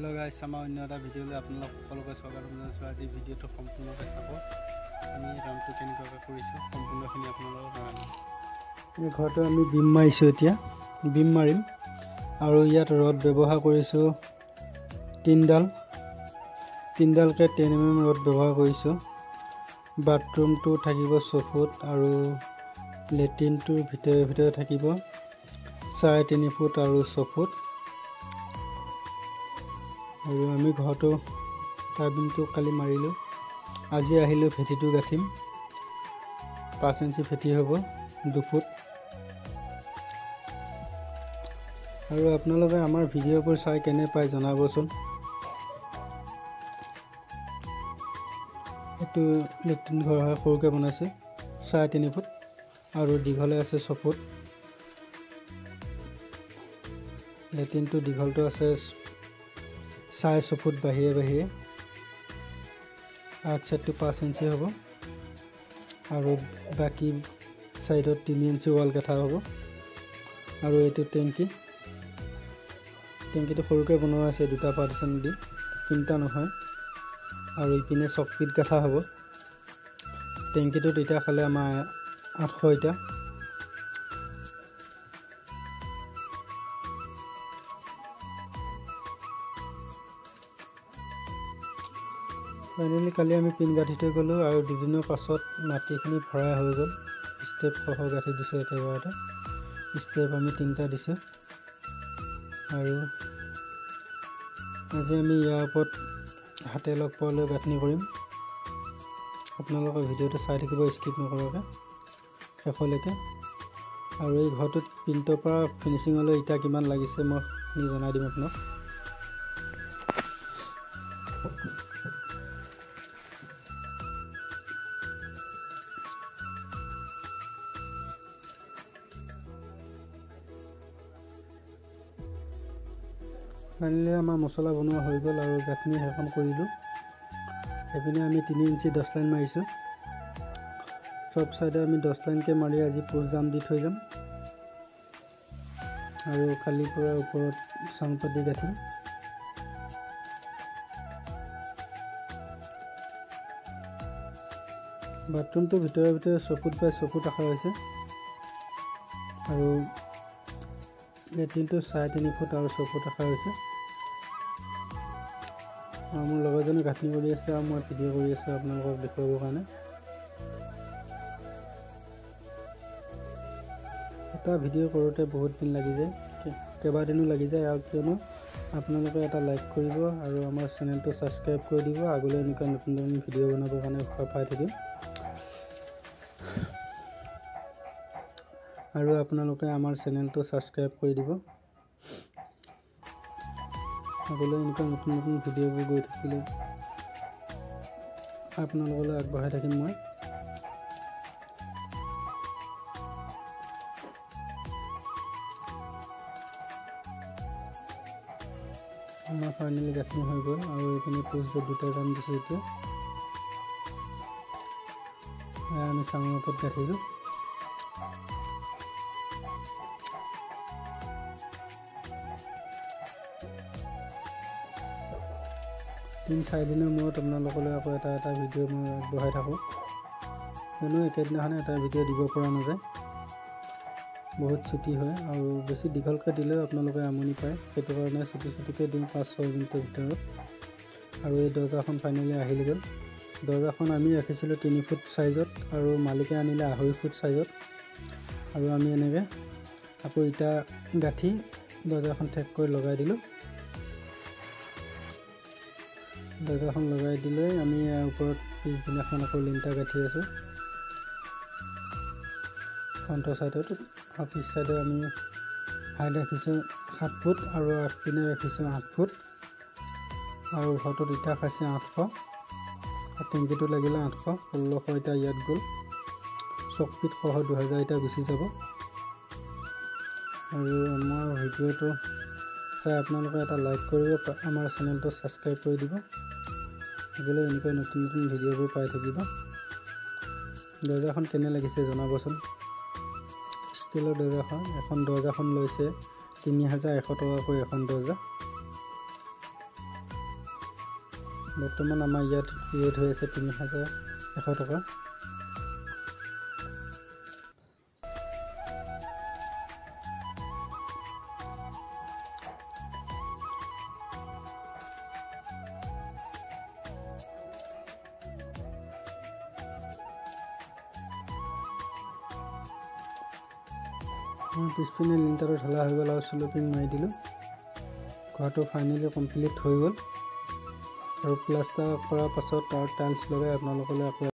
Hello' গাইছ, আমাৰ অন্য এটা ভিডিঅ'লৈ আপোনালোক সকলোকে স্বাগতম জনাইছোঁ। আজি ভিডিঅ'টো সম্পূৰ্ণকৈ চাব, আমি কামটো কেনেকুৱাকৈ কৰিছোঁ সম্পূৰ্ণখিনি আপোনালোকক জনাম। এই ঘৰটো আমি বিম মাৰিছোঁ, এতিয়া বিম মাৰিম আৰু ইয়াত ৰড ব্যৱহাৰ কৰিছোঁ তিনিডালকৈ 10 mm ৰড ব্যৱহাৰ কৰিছোঁ। বাথৰুমটো থাকিব 6 ফুট আৰু লেট্ৰিনটোৰ ভিতৰে ভিতৰে থাকিব 3.5 ফুট আৰু 6 ফুট। আৰু আমি ঘৰটো টাৰ্বিনটো কালি মাৰিলোঁ, আজি আহিলোঁ ভেটিটো গাঁঠিম। 5 ইঞ্চি ভেটি হ'ব 2 ফুট। আৰু আপোনালোকে আমাৰ ভিডিঅ'বোৰ চাই কেনে পায় জনাবচোন। এইটো লেট্ৰিন ঘৰ হয়, সৰুকৈ বনাইছে, 3.5 ফুট আৰু দীঘলে আছে 6 ফুট। লেট্ৰিনটো দীঘলটো আছে 6.5 ফুট বাহিৰে বাহিৰে। আগ চাইডটো 5 ইঞ্চি হ'ব আৰু বাকী চাইডত 3 ইঞ্চি ৱাল গাঁঠা হ'ব। আৰু এইটো টেংকি, টেংকিটো সৰুকৈ বনোৱা আছে, দুটা পাৰ্টিশ্যন দি, তিনিটা নহয়। আৰু ইপিনে চকপিট গাঁঠা হ'ব। টেংকিটোত ইটা খালে আমাৰ 800 ইটা। ফাইনেলি কালি আমি পিন গাঁঠি থৈ গ'লোঁ আৰু দুদিনৰ পাছত মাটিখিনি ভৰাই হৈ গ'ল। ষ্টেপ সহ গাঁঠি দিছোঁ একেবাৰতে। ষ্টেপ আমি তিনিটা দিছোঁ আৰু আজি আমি ইয়াৰ ওপৰত হাতে লগ পোৱালৈ গাঁথনি কৰিম। আপোনালোকে ভিডিঅ'টো চাই থাকিব স্কিপ নকৰাকৈ শেষলৈকে। আৰু এই ঘৰটোত প্ৰিণ্টৰ পৰা ফিনিচিঙলৈ ইটা কিমান লাগিছে মই জনাই দিম আপোনাক। ফাইনেলি আমাৰ মছলা বনোৱা হৈ গ'ল আৰু গাঁথনি সেইখন কৰিলোঁ। সেইপিনে আমি 3 ইঞ্চি 10 লাইন মাৰিছোঁ। চব চাইডে আমি 10 লাইনকৈ মাৰি আজি পোষ্ট জাম দি থৈ যাম আৰু কালিৰ পৰা ওপৰত চাং পাতি গাঁঠিম। বাথৰুমটোৰ ভিতৰে ভিতৰে 6 ফুট বাই 6 ফুট ৰখা হৈছে আৰু লেট্ৰিনটো 3.5 ফুট আৰু 6 ফুট ৰখা হৈছে। আৰু মোৰ লগৰজনে গাঁথনি কৰি আছে আৰু মই ভিডিঅ' কৰি আছোঁ আপোনালোকক দেখুৱাবৰ কাৰণে। এটা ভিডিঅ' কৰোঁতে বহুত দিন লাগি যায়, কেইবাদিনো লাগি যায়। আৰু কিয়নো আপোনালোকে এটা লাইক কৰিব আৰু আমাৰ চেনেলটো ছাবস্ক্ৰাইব কৰি দিব, আগলৈ এনেকুৱা নতুন নতুন ভিডিঅ' বনাবৰ কাৰণে উৎসাহ পাই থাকিম। আৰু আপোনালোকে আমাৰ চেনেলটো ছাবস্ক্ৰাইব কৰি দিব, আগলৈ এনেকুৱা নতুন নতুন ভিডিঅ'বোৰ গৈ থাকিলে আপোনালোকলৈ আগবঢ়াই থাকিম মই। আমাৰ ফাইনেলি গাঁথনি হৈ গ'ল আৰু এইখিনি পোষ্ট দুটা কাম দিছোঁ। এতিয়া আমি চাঙৰ ওপৰত গাঁঠিলোঁ। 3-4 দিনৰ মূৰত আপোনালোকলৈ আকৌ এটা এটা ভিডিঅ' মই আগবঢ়াই থাকোঁ, কিয়নো একেদিনাখনে এটা ভিডিঅ' দিব পৰা নাযায়, বহুত ছুটি হয় আৰু বেছি দীঘলকৈ দিলেও আপোনালোকে আমনি পায়। সেইটো কাৰণে চুটি চুটিকৈ দিওঁ 5-6 মিনিটৰ ভিতৰত। আৰু এই দৰ্জাখন ফাইনেলি আহিল গ'ল। দৰ্জাখন আমি ৰাখিছিলোঁ 3 ফুট চাইজত আৰু মালিকে আনিলে 2.5 ফুট চাইজত। আৰু আমি এনেকৈ আকৌ ইটা গাঁঠি দৰ্জাখন ঠেক কৰি লগাই দিলোঁ। দৰ্জাখন লগাই দিলে আমি ইয়াৰ ওপৰত পিছদিনাখন আকৌ লিণ্টাৰ গাঁঠি আছোঁ ফ্ৰণ্টৰ ছাইডত আৰু পিছ ছাইডে আমি হাইট ৰাখিছোঁ 7 ফুট আৰু আগপিনে ৰাখিছোঁ 8 ফুট। আৰু ঘৰটোত ইটা খাইছে 800 আৰু টেংকিটো লাগিলে 800, 1600 ইটা ইয়াত গ'ল। চকপিট সহ 2000 ইটা গুচি যাব। আৰু আমাৰ ভিডিঅ'টো চাই আপোনালোকে এটা লাইক কৰিব, আমাৰ চেনেলটো ছাবস্ক্ৰাইব কৰি দিব, আগলৈ এনেকুৱা নতুন নতুন ভিডিঅ'বোৰ পাই থাকিব। দৰ্জাখন কেনে লাগিছে জনাবচোন। ষ্টিলৰ দৰ্জাখন, এখন দৰ্জাখন লৈছে 3100 টকাকৈ এখন দৰ্জা। বৰ্তমান আমাৰ ইয়াত ৰেট হৈ আছে 3100 টকা। পিছপিনে লিণ্টাৰটো ঢালা হৈ গ'ল আৰু শ্লপিং মাৰি দিলোঁ। ঘৰটো ফাইনেলি কমপ্লিট হৈ গ'ল আৰু প্লাষ্টাৰ কৰাৰ পাছত তাৰ টাইলছ লগাই আপোনালোকলৈ আকৌ